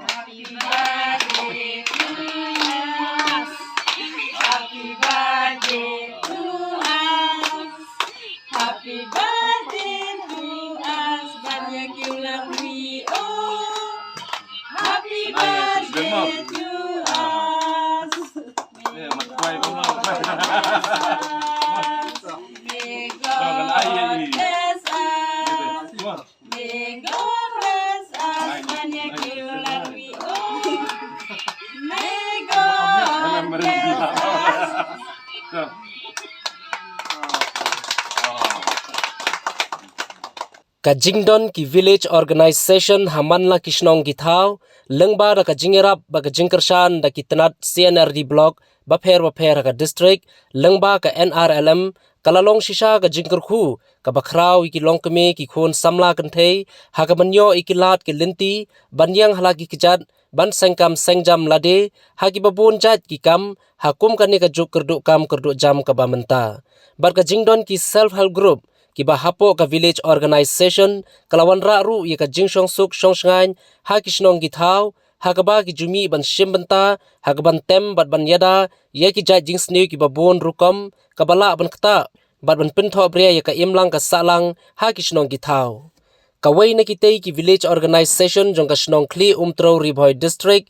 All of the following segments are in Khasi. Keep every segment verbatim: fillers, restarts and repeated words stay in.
Happy birthday to us. Happy birthday to us. Happy birthday to us. Ban ïa kiew lang wi o. Happy birthday to us. May God bless us. May God bless us. Ban ïa kiew lang wi o. May God bless us. Ka jingdon ki village organization ha man la ki shnong ki thaw, lyngba da ka jingïarap bad ka jingkyrshan da ki tnat C N R D block bapher bapher ha ka district, lyngba ka N R L M, ka la long shisha ka jingkyrkhu kaba khraw ïa ki longkmie ki khun samla kynthei ha ka ban ïoh ïa ki lad ki lynti ban ïeng ha la ki kjat ban seng kam seng jam lade ha kiba bun jait ki kam ha kum kane ka juk kyrduh kam kyrduh jam kaba mynta. Bad ka jingdon ki self help group kiba hapoh ka village organization ka la wanrah ruh ïa ka jingshong suk shong shngaiñ ha ki shnong ki thaw, ha kaba ki ju mih ban shim bynta ha ka ban tem bad ban ïada ïa ki jait jingsniew kiba bun rukom kaba lah ban ktah bad ban pynthohbria ïa ka imlang ka sahlang ha ki shnong ki thaw. Kawei na kitei ki village organization jong ka shnong Khlieh Umtrew, Ri Bhoi District,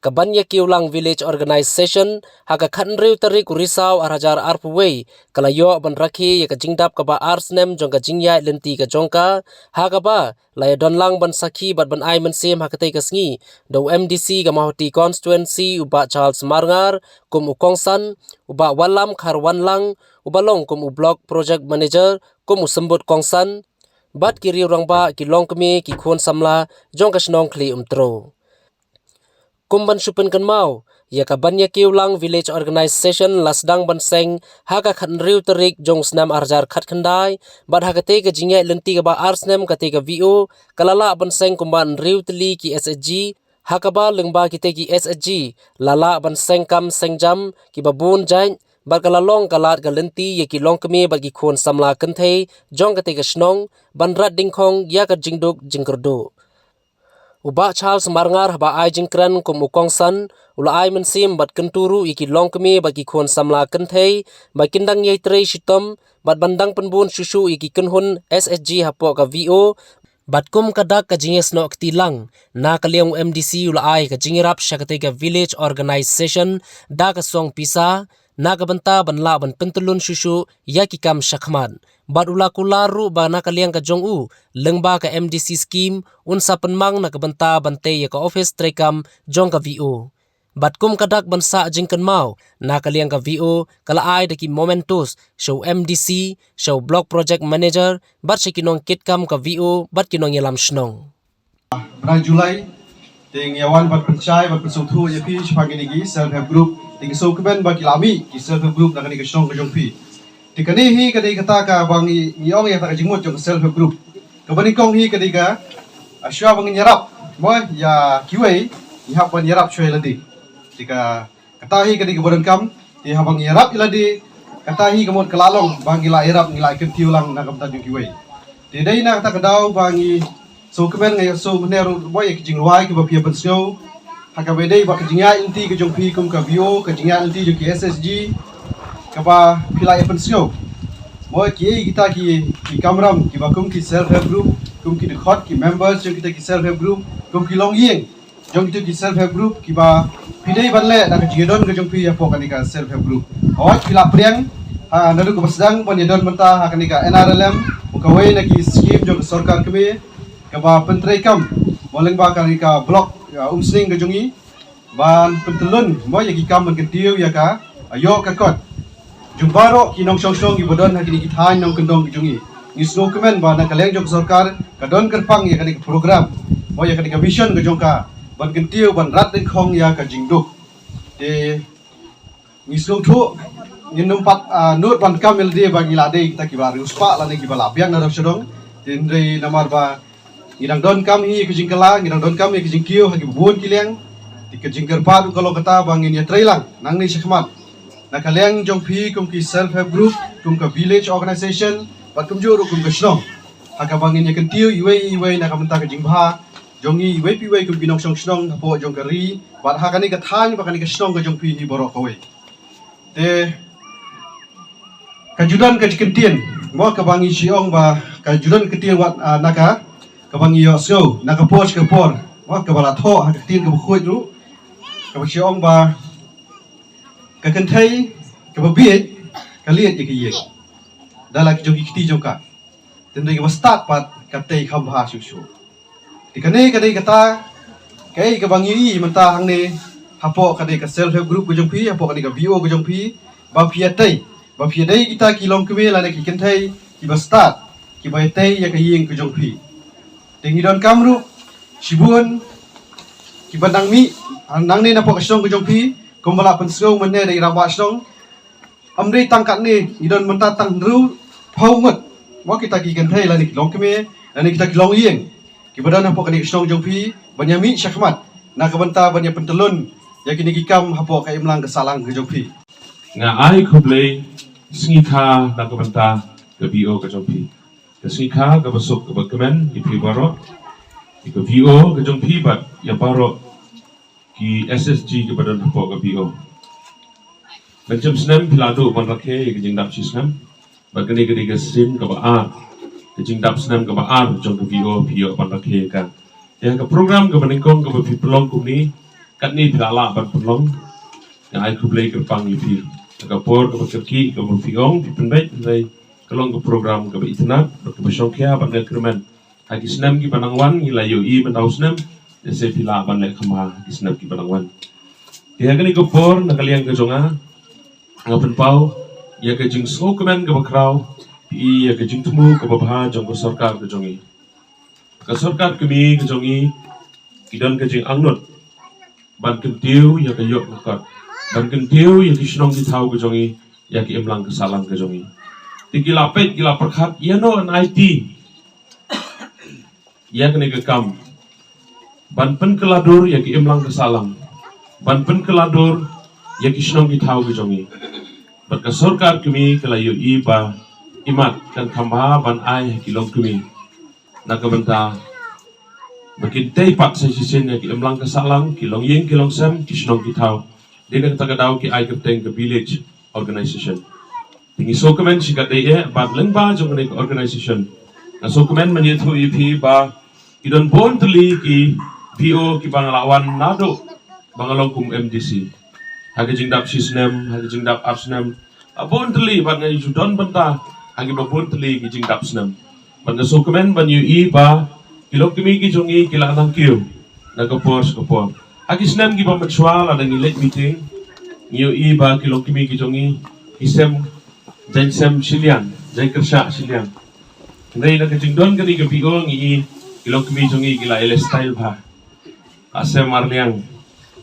ka Ban Ïa Kiew Lang Village Organization, ha ka khathynriew tarik u Risaw ar hajar arphew wei, ka la ïoh ban rakhe ïa ka jingdap kaba ar snem jong ka jingïaid lynti ka jong ka, ha kaba la ïadon lang ban sakhi bad ban ai mynsiem ha katei ka sngi da u M D C ka Mawhati Constituency u Bah Charles Marngar, kum u kongsan, u Bah Wallam Kharwanlang, uba long kum u Block Project Manager, kum u symbud kongsan, bad ki riew rangbah, ki longkmie, ki khun samla jong ka shnong Khlieh Umtrew. Kum ban shu pynkynmaw, ïa ka Ban Ïa Kiew Lang Village Organization la sdang ban seng ha ka khathynriew tarik jong u snem ar hajar khatkhyndai, bad ha katei ka jingïaid lynti kaba ar snem katei ka V O ka la lah ban seng kumba hynriew tylli ki S H G, ha kaba lyngba kitei ki S H G la lah ban seng kam seng jam kiba bun jait, bad ka la long ka lad ka lynti ïa ki longkmie bad ki khun samla kynthei jong katei ka shnong ban rat dyngkhong ïa ka jingduk jingkyrduh. U Bah Charles Marngar haba ai jingkren kum u kongsan, u la ai mynsiem bad kyntu ruh ïa ki longkmie bad ki khun samla kynthei ba kin dang ïai trei shitom bad ban dang pynbun shuh shuh ïa ki kynhun S H G hapoh ka V O, bad kum ka dak ka jingïasnoh kti lang, na ka liang u M D C u la ai ka jingïarap sha katei ka village organization da ka song pisa, na ka bynta ban lah ban pyntyllun shuh shuh ïa ki kam shakhmat. Bad u la kular ruh ba na ka liang ka jong u, lyngba ka M D C scheme, un sa pynmang na ka bynta ban tei ïa ka office treikam jong ka V O. Bad kum ka dak ban sah jingkynmaw, na ka liang ka V O ka la ai da ki mementos sha u M D C, sha u Block Project Manager, bad sha ki nongkitkam ka V O bad ki nongïalam shnong. Bnai July, te ngi ïa wan ban pynshai ban pynsngewthuh ïa phi shaphang kine ki self help group. Te ngi sngewkmen ba ki la mih ki self help group na kane ka shnong ka jong phi. Te kane hi ka dei kata kaba ngi, ngi ong ïa kata ka jingmut jong ka self help group. Kaba nyngkong hi ka dei ka, ah, shuwa ba ngin ïarap, mo, ïa kiwei, ngi hap ban ïarap shuwa ïa lade. Te ka, kata hi ka dei kaba donkam, te haba ngi ïarap ïa lade, kata hi ka mut ka la long ba ngi la ïarap, ngi la kyntiew lang na ka bynta jong kiwei. Te dei na kata ka daw ba ngi sngewkmen, nga ïa sngewkmen ruh, mo, ïa ka jingrwai kaba phi ïa pynsngew ha kaba dei ba ka jingïaid lynti ka jong phi kum ka V O, ka jingïaid lynti jong ki S H G kaba phi la ïa pynsngew. Mo, kiei kita ki, ki kamram kiba kum ki self help group, kum ki dkhot, ki members jong kita ki self help group, kum ki longïing jong kita ki self help group kiba phi dei ban leh na ka jingïadon ka jong phi hapoh kane ka self help group. Hooid, phi la pdiang, ha, naduh kaba sdang ban ïadon mynta ha kane ka N R L M, u kawei na ki scheme jong ka sorkar kmie kaba pyntreikam, mo, lyngba kane ka block, ah, Umsning ka jong ngi, ban pyntyllun, mo, ïa ki kam ban kyntiew ïa ka, ah, ïoh ka kot jong baroh ki nongshong shnong kiba don ha kine ki thaiñ nongkyndong ki jong ngi. Ngi sngewkmen ba na ka liang jong ka sorkar ka don kyrpang ïa kane ka program, mo, ïa kane ka mission ka jong ka ban kyntiew ban rat dyngkhong ïa ka jingduk. Te ngi sngewthuh, ngin ym pat, ah, nud ban kam ïa lade ba ngi la dei kita kiba riewspah lane kiba la biang na dong sha dong. Te hynrei namar ba ngi dang donkam hi ka jingkylla, ngi dang donkam hi ka jingkiew ha kiba bun ki liang. Te ka jingkyrpad ruh ka long kata ba ngin ïa trei lang nangne shakhmat na ka liang jong phi kum ki self help group, kum ka village organization, bad kumjuh ruh kum ka shnong, ha kaba ngin ïa kyntiew iwei iwei na ka bynta ka jingbha jong ngi iwei pa iwei kum ki nongshong shnong hapoh jong ka ri bad ha kane ka thaiñ bad kane ka shnong ka jong phi hi baroh kawei. Te ka ju don ka jingkyntien mo kaba ngi shu ong ba ka ju don ka kyntien wat, ah, na ka kaba ngi ïohsngew na ka por sha ka por mo kaba la thoh ha ka ktien kaba khuid ruh kaba shu ong ba ka kynthei kaba bieit ka lied ïa ka ïing da la ki jong ki kti jong ka. Te hynrei kaba stad pat ka tei kham bha shuh shuh. Te kane ka dei kata kaei kaba ngi ïohi mynta hangne hapoh ka dei ka self help group ka jong phi, hapoh ka dei ka V O ka jong phi, ba phi ïa tei, ba phi ïa dei kita ki longkmie lane ki kynthei kiba stad kiba ïa tei ïa ka ïing ka jong phi. Te ngi donkam ruh shibun kiba nang mih nangne napoh ka shnong ka jong phi kumba la pynsngew mynne da i rangbah shnong. Ym dei tang katne, ngi don mynta tang hynriewphew ngut mo kita ki kynthei lane ki longkmie lane kita ki longïing kiba don hapoh kane ka shnong jong phi ban ïa mih shakhmat na ka bynta ban ïa pyntyllun ïa kine ki kam hapoh ka imlang ka sahlang ka jong phi. Nga ai khublei sngikha na ka bynta ka V O ka jong phi. Ka sngikha kaba suk kaba kmen ïa phi baroh, ïa ka V O ka jong phi bad ïa baroh ki S S G kiba don hapoh ka V O. Mynshem snem phi la duh ban rakhe ïa ka jingdap shisnem bad kane ka dei ka sien kaba ar, ka jingdap snem kaba ar jong ka V O phi ïoh ban rakhe ïa ka. Te ha ka program kaba nyngkong kaba phi pynlong kumne, katne phi la lah ban pynlong. Nga ai khublei kyrpang ïa phi. Ha ka por kaba kyrkieh kaba phi ong phi pynbeit, hynrei ka long ka program kaba itynnad bad kaba shongkhia bad nga kyrmen ha ki snem kiba nang wan ngi la ïohi mynta u snem, te sa phi lah ban leh kham bha ha ki snem kiba nang wan. Te ha kane ka por na ka liang ka jong nga, nga pynpaw ïa ka jingsngewkmen kaba khraw ïa ka jingthmu kaba bha jong ka sorkar ka jong ngi. Ka sorkar kmie ka jong ngi ki don ka jingangnud ban kyntiew ïa ka ïoh ka kot, ban kyntiew ïa ki shnong ki thaw ka jong ngi, ïa ki imlang ka sahlang ka jong ngi. Te ki la peit, ki la pyrkhat ïano yn aiti ïa kane ka kam ban pynkylla dur ïa ki imlang ka sahlang, ban pynkylla dur ïa ki shnong ki thaw ki jong ngi. Bad ka sorkar kmie ka la ïohi ba imat kan kham bha ban ai ha ki longkmie na ka bynta ba kin tei pat sa shisien ïa ki imlang ka sahlang, ki longïing ki longsem, ki shnong ki thaw. Dei na kata ka daw ki ai kyrteng ka village organization. Te ngi sngewkmen shikatdei eh bad lyngba jong kane ka organization nga sngewkmen ban ïathuh ïa phi ba ki don bun tylli ki V O kiba nga la wan naduh ba nga long kum M D C. Ha ka jingdap shisnem, ha ka jingdap arsnem, ha bun tylli bad nga ju don bynta ha kiba bun tylli ki jingdap snem. Bad nga sngewkmen ban ïohi ba ki longkmie ki jong ngi ki la nang kiew na ka por sha ka por. Ha ki snem kiba mynshuwa lada ngi leit meeting ngi ïohi ba ki longkmie ki jong ngi ki sem jaiñ sem shiliang, jaiñ kyrshah shiliang. Hynrei na ka jingdon kane ka V O ngi i ki longkmie jong ngi ki la ïaleh style bha. Ka sem arliang,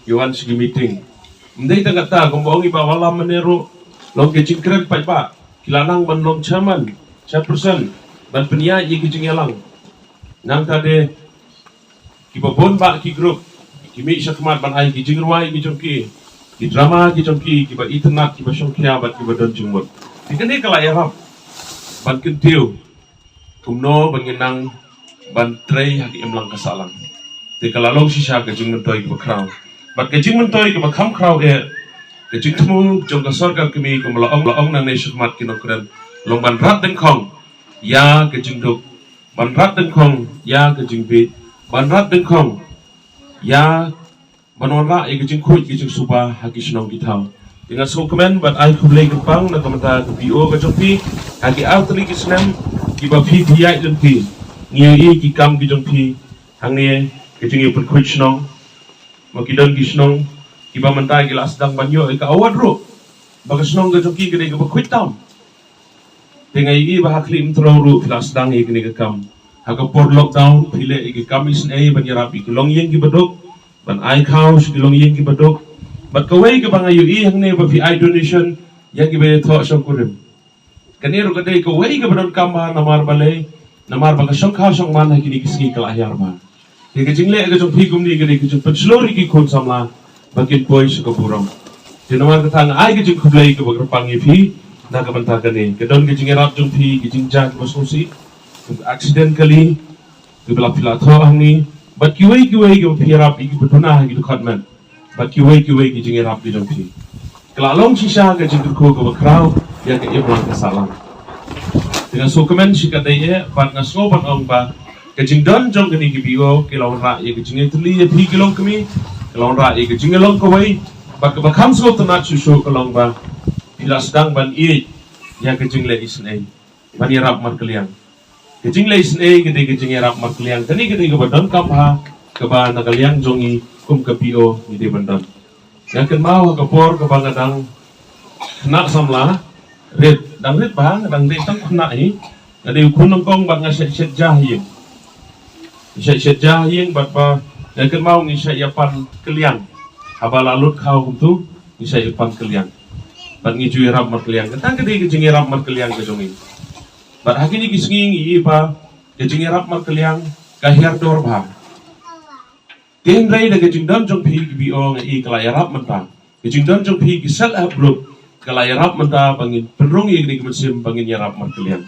ki wan sha ki meeting. Ym dei tang kata, kumba ong i Bah Wallam mynne ruh, long ka jingkren paidbah. Ki la nang ban long chairman, chairperson, ban pynïaid ïa ki jingïalang. Nangta de kiba bun bah ki group ki mih shakhmat ban ai ki jingrwai ki jong ki, ki drama ki jong ki, kiba itynnad, kiba shongkhia bad kiba don jingmut. Te kane ka la ïarap ban kyntiew kumno ba ngin nang ban trei ha ka imlang ka sahlang. Te ka la long shisha ka jingmyntoi kaba khraw. Bad ka jingmyntoi kaba kham khraw eh, ka jingthmu jong ka sorkar kmie kumba la ong, la ong nangne shakhmat ki nongkren, long ban rat dyngkhong ïa ka jingduk, ban rat dyngkhong ïa ka jingbieit, ban rat dyngkhong ïa ban wanrah ïa ka jingkhuid ka jingsuba ha ki shnong ki thaw. Te nga sngewkmen bad ai khublei kyrpang na ka bynta ka V O ka jong phi ha ki artylli ki snem kiba phi phi ïaid lynti. Ngi ïohi ki kam ki jong phi hangne, ka jingïapynkhuid shnong. Mo ki don ki shnong kiba mynta ki la sdang ban ïoh ïa ka award ruh ba ka shnong ka jong ki ka dei kaba khuid tam. Te nga ïohi ba ha Khlieh Mtraw ruh phi la sdang ïa kane ka kam. Ha ka por lockdown phi leh ïa ka kam isynei ban ïarap ïa ki longïing kiba duk, ban ai khaw sha ki longïing kiba duk. Bad kawei kaba nga ïohi hangne ba phi ai donation ïa kiba ïathoh shongkurim. Kane ruh ka dei kawei kaba donkam bha namar balei, namar ba ka shongkha shongman ha kine ki sngi ka la hiar bha. Te ka jingleh ka jong phi kumne ka dei ka jingpynshlur ïa ki khun samla ba kin poi sha ka burom. Te namar kata nga ai ka jingkhublei kaba kyrpang ïa phi na ka bynta kane. Ka don ka jingïarap jong phi, ka jingjia kaba sngewsih, accidentally kaba la phi la thoh hangne, Bad kiwei kiwei kiba phi ïarap ïa ki ba duna ha ki dkhot met. Bad kiwei kiwei ki jingïarap ki jong phi. Ka la long shisha ka jingkyrkhu kaba khraw ïa ka imlang ka sahlang. Te nga sngewkmen shikatdei eh bad nga sngew ban ong ba ka jingdon jong kine ki B O ki la wanrah ïa ka jingïatylli ïa phi ki longkmie, ki la wanrah ïa ka jingïalong kawei, bad kaba kham sngewtynnat shuh shuh ka long ba phi la sdang ban ïeit ïa ka jingleh isynei ban ïarap markylliang. Ka jingleh isynei ka dei ka jingïarap markylliang, kane ka dei kaba donkam bha, kaba na ka liang jong ngi kum ka B O ngi dei ban don. Nga kynmaw ha ka por kaba nga dang khynnah samla, rit, dang rit bha, nga dang dei tang khynnah hi, nga dei u khun nyngkong bad nga shait shet ja ha ïing. Nga shait shet ja ha ïing bad ba nga kynmaw ngi shait ïa pan kylliang. Haba la lut khaw kumtu ngi shait ïa pan kylliang. Bad ngi ju ïarap markylliang. Kata ka dei ka jingïarap markylliang ka jong ngi. Bad ha kine ki sngi ngi ïohi ba ka jingïarap markylliang ka hiar dor bha. Te hynrei da ka jingdon jong phi ki B O nga ïohi ka la ïarap mynta. Ka jingdon jong phi ki self help group ka la ïarap mynta ba ngin pynrung ïa kine ki mynsiem ba ngin ïarap markylliang.